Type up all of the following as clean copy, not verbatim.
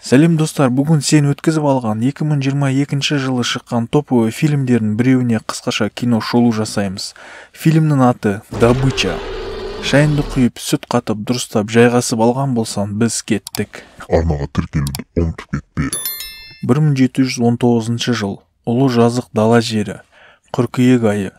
Сәлем, достар! Бүгін сен өткізіп алған 2022 жылы шыққан топовый фильмдердің біреуіне қысқаша кино шолу жасаймыз. Фильмнің аты «Добыча». Шайыңды құйып, сүт қатып, дұрыстап жайғасып алған болсаң, біз кеттік. Арнаға тіркелуді ұмытып кетпе. 1719 жыл. Ұлы жазық дала жері. Қыркүйек айы.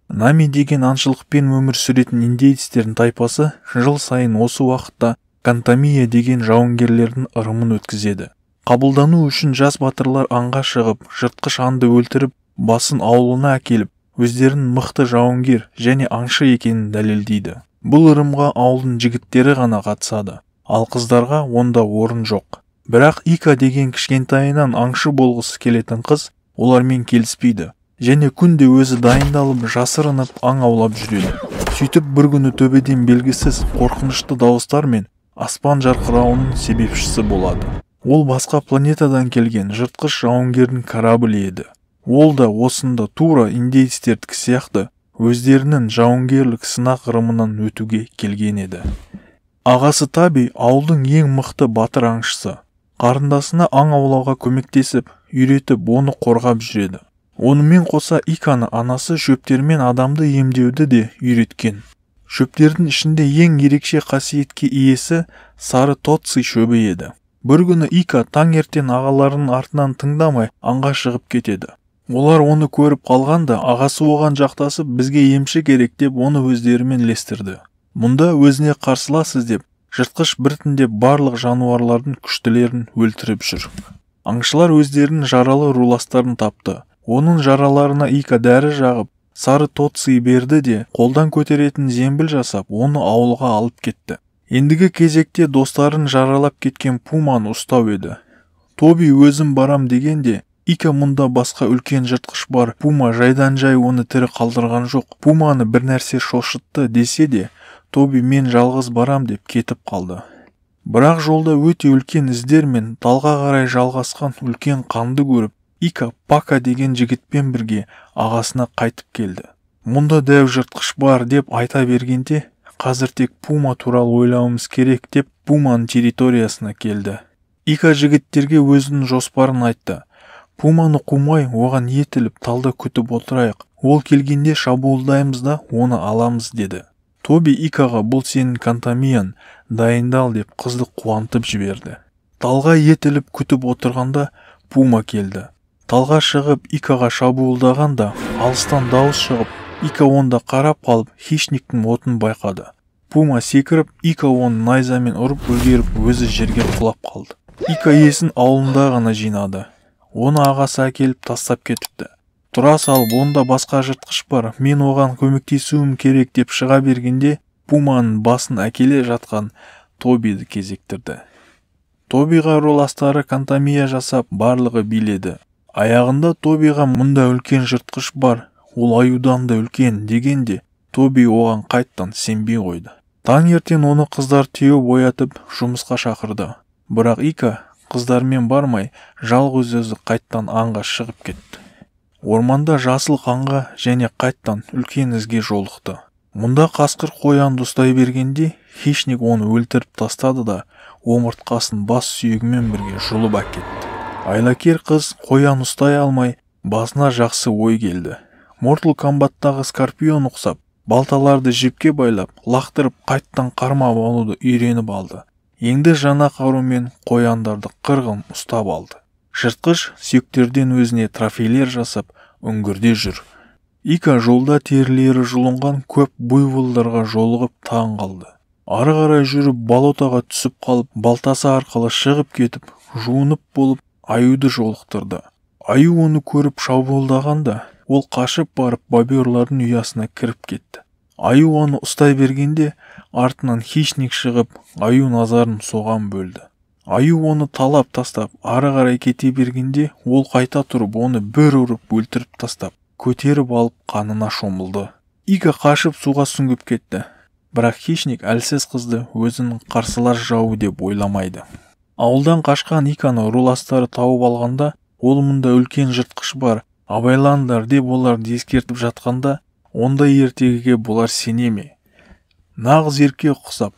Нами деген аңшылықпен өмір сүретін индейцтердің тайпасы жыл сайын осы уақытта Кантамия деген жауынгерлердің ырымын өткізеді. Қабылдану үшін жас батырлар аңға шығып, жыртқыш аңды өлтіріп, басын ауылына әкеліп, өздерінің мықты жауынгер және аңшы екенін дәлелдейді. Бұл ырымға ауылдың жігіттері ғана қатысады, ал қыздарға онда орын жоқ. Бірақ Ика деген кішкентайынан аңшы болғысы келетін қыз олармен келіспейді және күнде өзі дайындалып, жасырынып аң аулап жүреді. Сөйтіп, бір күні төбеден белгісіз қорқынышты дауыстар мен аспан жарқырауының себепшісі болады. Ол басқа планетадан келген жыртқыш жауынгердің кораблі еді. Ол да осында тура индейцтердікі сияқты өздерінің жауынгерлік сынақ ырымынан өтуге келген еді. Ағасы Таби ауылдың ең мықты батыр аңшысы. Қарындасына аң аулауға көмектесіп, үйретіп, оны қорғап жүреді. Онымен қоса Иканы анасы шөптермен адамды емдеуді де үйреткен. Шөптердің ішінде ең ерекше қасиетке иесі сары тоци шөбі еді. Бір күні Ика таңертең ағаларының артынан тыңдамай аңға шығып кетеді. Олар оны көріп қалғанда, ағасы оған жақтасып, бізге емші керек деп, оны өздерімен ілестірді. Мұнда өзіне қарсылас іздеп, жыртқыш біртіндеп барлық жануарлардың күштілерін өлтіріп жүр. Аңшылар өздерінің жаралы руластарын тапты. Оның жараларына Ика дәрі жағып, сары тоци берді де, қолдан көтеретін зембіл жасап, оны ауылға алып кетті. Ендігі кезекте достарын жаралап кеткен пуманы ұстау еді. Тоби өзім барам дегенде, Ика мұнда басқа үлкен жыртқыш бар, пума жайдан жай оны тірі қалдырған жоқ, пуманы бір нәрсе шошытты десе де, Тоби мен жалғыз барам деп кетіп қалды. Бірақ жолда өте үлкен іздер мен талға қарай жалғасқан үлкен қанды көріп, Ика Пака деген жігітпен бірге ағасына қайтып келді. Мұнда дәу жыртқыш бар деп айта бергенде, қазір тек пума туралы ойлауымыз керек деп, пуманың территориясына келді. Ика жігіттерге өзінің жоспарын айтты. Пуманы қумай, оған ет іліп, талда күтіп отырайық. Ол келгенде шабуылдаймыз да, оны аламыз деді. Тоби Икаға бұл сенің Кантамиян, дайындал деп, қызды қуантып жіберді. Талға ет іліп күтіп отырғанда пума келді. Талға шығып Икаға шабуылдағанда, алыстан дауыс шығып, Ика онда қарап қалып, хищниктің отын байқады. Пума секіріп, Ика оны найзамен ұрып үлгеріп, өзі жерге құлап қалды. Ика есін ауылында ғана жинады. Оны ағасы әкеліп тастап кетіпті. Тұра салып, онда басқа жыртқыш бар, мен оған көмектесуім керек деп шыға бергенде, пуманың басын әкеле жатқан Тобиді кезіктірді. Тобиға руластары Кантамия жасап, барлығы биледі. Аяғында Тобиға мұнда үлкен жыртқыш бар, ол аюдан да үлкен дегенде, Тоби оған қайттан сенбей қойды. Таңертең оны қыздар теуіп оятып, жұмысқа шақырды. Бірақ Ика қыздармен бармай, жалғыз өзі қайттан аңға шығып кетті. Орманда жасыл қанға және қайттан үлкен ізге жолықты. Мұнда қасқыр қоянды ұстай бергенде, хищник оны өлтіріп тастады да, омыртқасын бас сүйегімен бірге жұлып әкетті. Айлакер қыз қоян ұстай алмай, басына жақсы ой келді. Mortal Kombat'тағы Скорпион ұқсап, балталарды жіпке байлап, лақтырып қайттан қармап алуды үйреніп алды. Енді жаңа қарумен қояндарды қырғын ұстап алды. Жыртқыш сүйектерден өзіне трофейлер жасап, үңгірде жүр. Ика жолда терілері жұлынған көп буйволдарға жолығып таң қалды. Ары қарай жүріп болотаға түсіп қалып, балтасы арқылы шығып кетіп, жуынып болып, аюды жолықтырды. Аю оны көріп шабуылдағанда, ол қашып барып боберлардың ұясына кіріп кетті. Аю оны ұстай бергенде, артынан хищник шығып, аю назарын соған бөлді. Аю оны талап тастап, ары қарай кете бергенде, ол қайта тұрып, оны бір ұрып өлтіріп тастап, көтеріп алып қанына шомылды. Ика қашып суға сүңгіп кетті. Бірақ хищник әлсіз қызды өзінің қарсылас жауы деп ойламайды. Ауылдан қашқан Иканы руластары тауып алғанда, ол мұнда үлкен жыртқыш бар, абайлаңдар деп оларды ескертіп жатқанда, ондай ертегіге бұлар сене ме? Нағыз еркек ұқсап,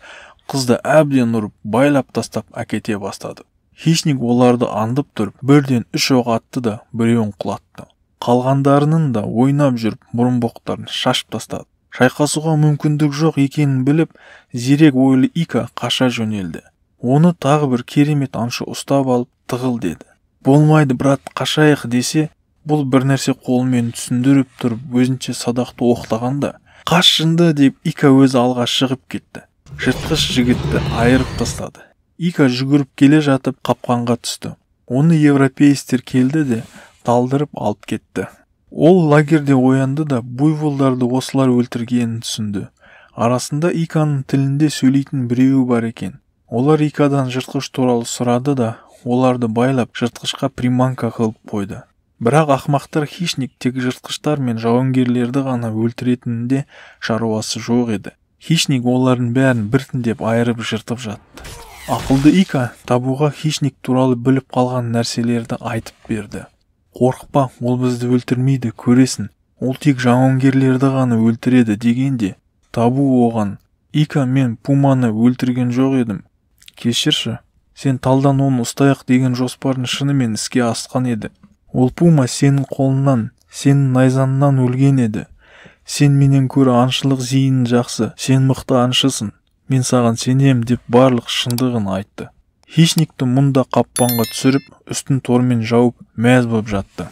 қызды әбден ұрып, байлап тастап әкете бастады. Хищник оларды аңдып тұрып, бірден 3 оқ атты да біреуін құлатты. Қалғандарының да ойнап жүріп мұрынбоқтарын шашып тастады. Шайқасуға мүмкіндік жоқ екенін біліп, зерек ойлы Ика қаша жөнелді. Оны тағы бір керемет аңшы ұстап алып тығыл деді. Болмайды, брат, қашайық десе, бұл бір нәрсе қолымен түсіндіріп тұрып, өзінше садақты оқтағанда, қаш жынды деп Ика өзі алға шығып кетті. Жыртқыш жігітті айырып тастады. Ика жүгіріп келе жатып қапқанға түсті. Оны европейстер келді де талдырып алып кетті. Ол лагерде оянды да буйволдарды осылар өлтіргенін түсінді. Арасында Иканың тілінде сөйлейтін біреуі бар екен. Олар Икадан жыртқыш туралы сұрады да, оларды байлап жыртқышқа приманка қылып қойды. Бірақ ақмақтар хищник тек жыртқыштар мен жауынгерлерді ғана өлтіретінінде шаруасы жоқ еді. Хищник олардың бәрін біртіндеп айырып жыртып жатты. Ақылды Ика табуға хищник туралы біліп қалған нәрселерді айтып берді. Қорықпа, ол бізді өлтірмейді, көресің. Ол тек жауынгерлерді ғана өлтіреді дегенде, табу оған: Ика, мен пуманы өлтірген жоқ едім. Кешірші, сен талдан оны ұстайық деген жоспардың шынымен іске асқан еді. Ол пума сенің қолыңнан, сенің найзаңнан өлген еді. Сен менен көрі аңшылық зейінің жақсы, сен мықты аңшысың. Мен саған сенем деп барлық шындығын айтты. Хищникті мұнда қаппанға түсіріп, үстін тормен жауып, мәз боп жатты.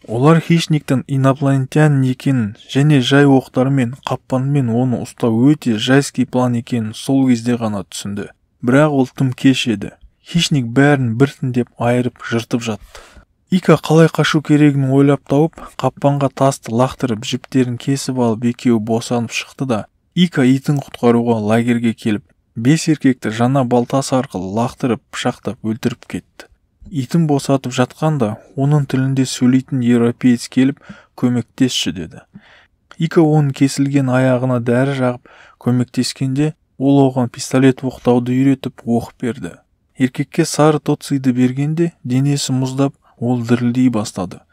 Олар хищниктің инопланетянин екенін және жай оқтарымен, қаппанмен оны ұстау өте жайский план екенін сол кезде ғана түсінді. Бірақ ол тым кеш еді. Хищник бәрін біртіндеп айырып жыртып жатты. Ика қалай қашу керегін ойлап тауып, қаппанға тасты лақтырып, жіптерін кесіп алып, екеуі босанып шықты да, Ика итін құтқаруға лагерге келіп, 5 еркекті жаңа балтасы арқылы лақтырып, пышақтап өлтіріп кетті. Итін босатып жатқанда, оның тілінде сөйлейтін европеец келіп, көмектесші деді. Ика оның кесілген аяғына дәрі жағып, көмектескенде, ол оған пистолет оқтауды үйретіп, оқ берді. Еркекке сары тоциді бергенде, денесі мұздап, ол дірілдей бастады.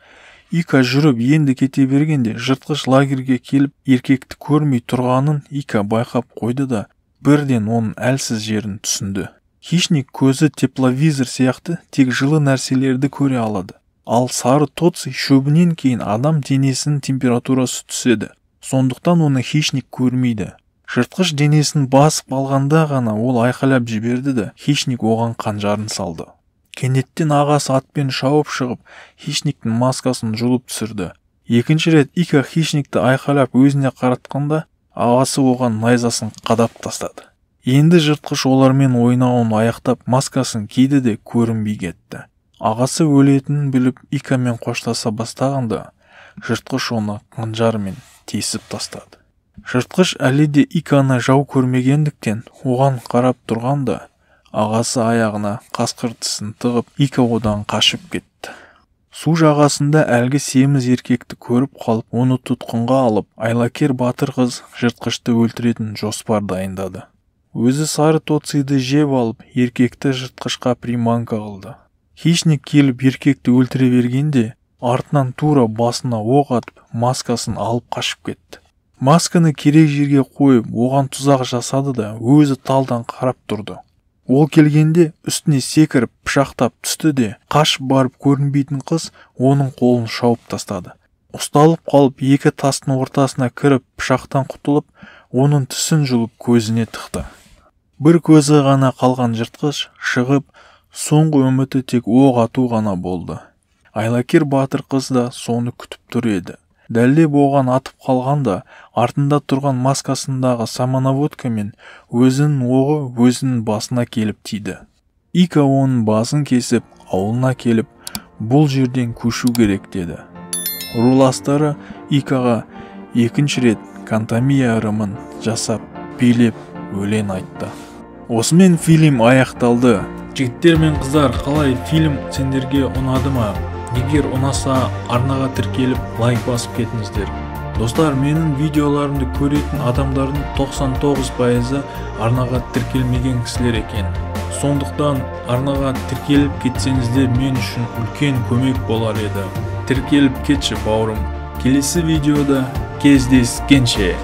Ика жүріп енді кете бергенде, жыртқыш лагерге келіп, еркекті көрмей тұрғанын Ика байқап қойды да, бірден оның әлсіз жерін түсінді. Хищник көзі тепловизор сияқты тек жылы нәрселерді көре алады. Ал сары тоци шөбінен кейін адам денесінің температурасы түседі. Сондықтан оны хищник көрмейді. Жыртқыш денесін басып алғанда ғана ол айқайлап жіберді де, хищник оған қанжарын салды. Кенеттен ағасы атпен шауып шығып, хищниктің маскасын жұлып түсірді. Екінші рет Ика хищникті айқайлап өзіне қаратқанда, ағасы оған найзасын қадап тастады. Енді жыртқыш олармен ойнауын аяқтап, маскасын киді де көрінбей кетті. Ағасы өлетінін біліп, Икамен қоштаса бастағанда, жыртқыш оны қанжарымен тесіп тастады. Жыртқыш әлі де Иканы жау көрмегендіктен оған қарап тұрғанда, ағасы аяғына қасқыр тісін тығып, Ика одан қашып кетті. Су жағасында әлгі семіз еркекті көріп қалып, оны тұтқынға алып, айлакер батыр қыз жыртқышты өлтіретін жоспар дайындады. Өзі сары тоциді жеп алып, еркекті жыртқышқа приманка қылды. Хищник келіп еркекті өлтіре бергенде, артынан тура басына оқ атып, маскасын алып қашып кетті. Масканы керек жерге қойып, оған тұзақ жасады да, өзі талдан қарап тұрды. Ол келгенде үстіне секіріп, пышақтап түсті де, қашып барып көрінбейтін қыз оның қолын шауып тастады. Ұсталып қалып, екі тастың ортасына кіріп, пышақтан құтылып, оның тісін жұлып көзіне тықты. Бір көзі ғана қалған жыртқыш шығып, соңғы үміті тек оқ ату ғана болды. Айлакер батыр қыз да соны күтіп тұр еді. Дәлдеп оған атып қалғанда, артында тұрған маскасындағы самонаводкамен өзінің оғы өзінің басына келіп тиді. Ика оның басын кесіп, ауылына келіп, бұл жерден көшу керек деді. Руластары Икаға екінші рет Кантамия ырымын жасап, билеп, өлең айтты. Осымен фильм аяқталды. Жігіттер мен қыздар, қалай фильм сендерге ұнады ма? Егер ұнаса, арнаға тіркеліп, лайк басып кетіңіздер. Достар, менің видеоларымды көретін адамдардың 99% арнаға тіркелмеген кісілер екен. Сондықтан арнаға тіркеліп кетсеңіздер мен үшін үлкен көмек болар еді. Тіркеліп кетші, бауырым. Келесі видеода кездескенше.